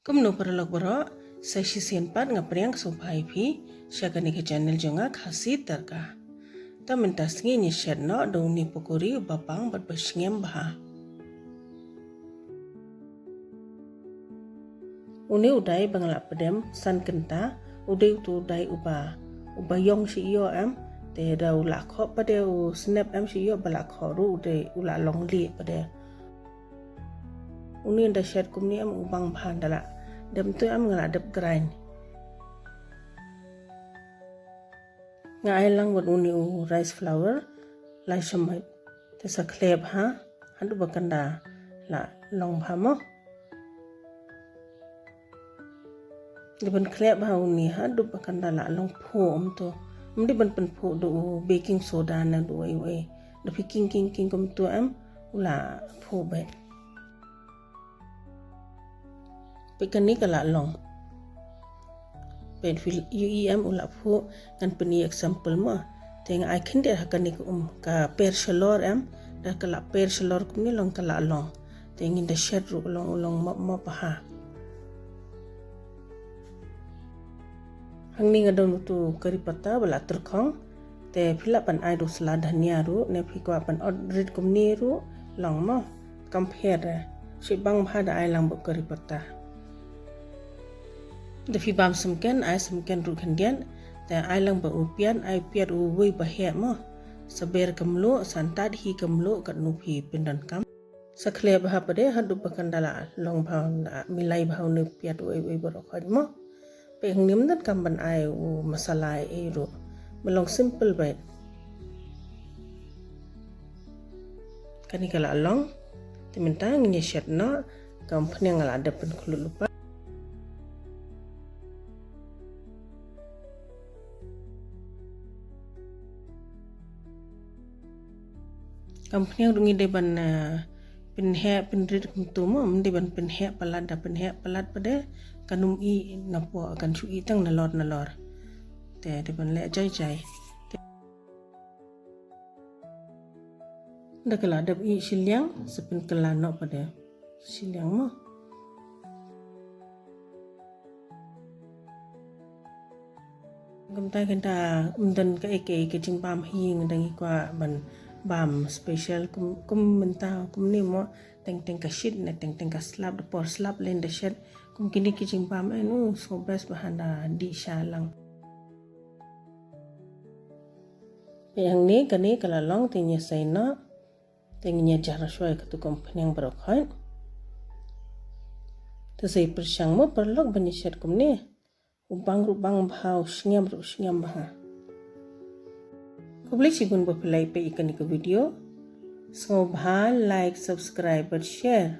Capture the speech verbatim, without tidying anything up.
Kumno paralok baroh, sa shisien pat nga pdiang sngewbha ïa phi sha kane ka channel jong nga, Khasi Tadka. Te mynta sngi ngin shet noh da une u pakori uba bang bad ba sngem bha. Une u dai ba nga la pdem san kynta, u dei utu u dai uba, uba ïong shi ïoh em, te da u la khoh pat de u snep em shi ïoh ba la khoh ruh u dei u la long lieh pat de. Une da shet kumne em u bang bha da la dep tu em nga la dep grind. Nga ai lang bad une u rice flour, lai shamoit. Te sa khleh bha, haduh ba kan da la long bha mo. Dei ban khleh bha une haduh ba kan da la long phuh um tu. Um dei ban pynphuh da u baking soda ne da u ei u ei. Da phi king king king kum tu em u la phuh bha. Peit kane ka la long. Peit phi ïohi em u la phuh, ngan pyni example mo. Te nga ai khyndiat ha kane ka um ka per shalor em, da ka la per shalor kumne long ka la long. Te ngin da shet ruh long u long mop mop ha. Hangne nga don utu kari patta ba la tyrkhong. Te phi lah ban ai da u sla dhania ruh ne phi kwah ban ot rit kumne ruh long mo. Kam pher eh. Shi bang bha da ai lang bad kari patta. Da phi bam semken ai semken ruh khyndiat. Te ai lang bad u piat ai piat uwei ba heh mo. Sa ber ka mluh sa ntad hi ka mluh katno phi pyndonkam. Sa khleh bha pat de haduh ba kan da la long bha, milai bha une u piat uwei uwei baroh khoit mo. Peit hangne ym donkam ban ai u masala ei ruh. Ba long simple bha. Kane ka la long. Te mynta ngin ïa shet noh. Ka umphniang nga la dep pynkhlut lypa. Ka umphniang ruh ngi dei ban, eh, pynheh pynrit kumtu mo, ym dei ban pynheh palat, da pynheh palat pat de kan ym ih napoh, kan shu ih tang nalor nalor. Te dei ban leh jai jai. Te da ka la dep ih shiliang sa pynkylla noh pat de shiliang mo. Kumta kynta ym don kaei kaei ka jingbam hi, nga dang ïa kwah ban bam special kum, kum mynta kumne mo, teng teng ka shit ne teng teng ka slap, da por slap lane da shet. Kum kine ki jingbam eh nu so best ba hana dih sha lang. Peit hangne kane ka la long, te ngin ïa sei noh. Te ngin ïa jar shuwa ïa katu ka umphniang baroh khoit. Te sa pyrshang mo paralok ban ïa shet kumne. U bang ruh bang bha, u sngem ruh sngem bha. Khublei shibun ba phi la ïa peit ïa kane ka video. Sngewbha like, subscribe bad share.